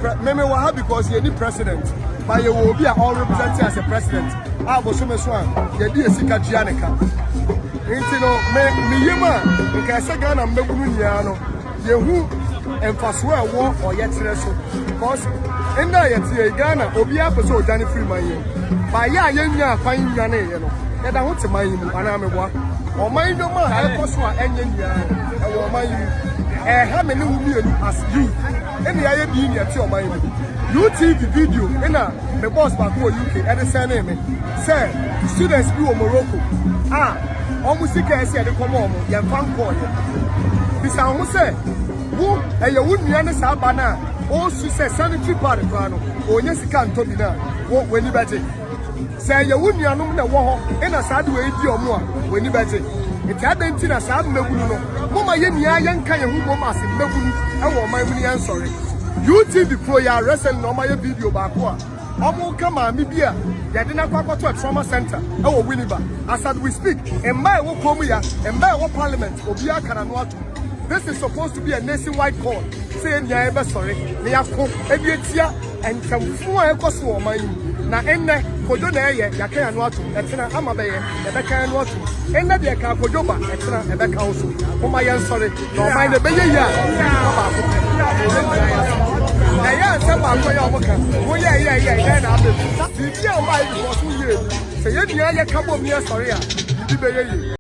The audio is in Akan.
pre meme wɔ ha because yɛni president, but yɛwɔ obi a ɔrepresent as a president a bosome so a yɛde yɛ sika tua ne ka. Nti no me me yam a nka ɛsɛ Ghana mmabunu nyinaa no yɛhu mfasoɔ a ɛwɔ ɔyɛkyerɛ so, because nna a yɛte yɛ Ghana, obiara pɛ sɛ ɔdwane firi man yi mu baayɛ a yɛnya akwan nnwaneeɛ no, yɛda ho te man yi mu anaa meboa ɔman nnwom a ɛkɔ so a ɛnyɛ nyinaa no ɛwɔ ɔman yi mu. Ɛha me ne wo mmienu as youth ɛna yɛayɛ bii ne ɛte ɔman yi mu. UTV video ɛna me boss baako wɔ UK ɛde sɛne me sɛ students bi wɔ Morocco a ɔmo sika ɛsɛ yɛde kɔma ɔmo, yɛmfa nkɔɔyɛ. Bisa ho sɛ wo ɛyɛ wo nua ne saa ba no a ɔresu sɛ sanitary pad koraa no ɔnyɛ sika ntɔ bi no a, wo w'ani bɛgye sɛ ɛyɛ wo nuanom na ɛwɔ hɔ ɛna saa de wei di ɔmo a, w'ani bɛgye? Nti adɛn nti na saa mmabunu no moma yɛn nyinaa yɛnka yɛn ho bom ase mmabunu ɛwɔ ɔman mu no yɛnsɔre? UTV kuro yɛ a recently na ɔmayɛ video baako a ɔmo ka maame bi a yɛde no akɔ akɔtɔ a trauma center ɛwɔ Winneba. As we speak, mmaa ɛwɔ kurom ya, mmaa ɛwɔ parliament, obiara ka n'ano ato. This is supposed to be a nationwide call sɛ yɛn nyinaa yɛbɛsɔre na yɛako ebi etia ntɛmfo a ɛkɔ so wɔ ɔman yi mu. Na ɛnnɛ Kodwo na ɛyɛ yɛaka yɛn ano ato, ɛtena ama bɛyɛ yɛbɛka yɛn ano ato. Ɛnnɛ deɛ ka Kodwo ba, ɛtena ɛbɛka wo so. Moma yɛn sɔre na ɔman no ɛbɛyɛ yie a nipa baako pɛ na ɛyɛ nyinaa yɛ asɛm. Na ɛyɛ nsɛm baako yɛ ɔmo ka mo yɛ yɛ yɛ dɛn na abɛ mu biribi a ɔmo ayɛ because wo yie sɛ yɛn nyinaa yɛka bom ne yɛsɔre a, biribi bɛyɛ yie.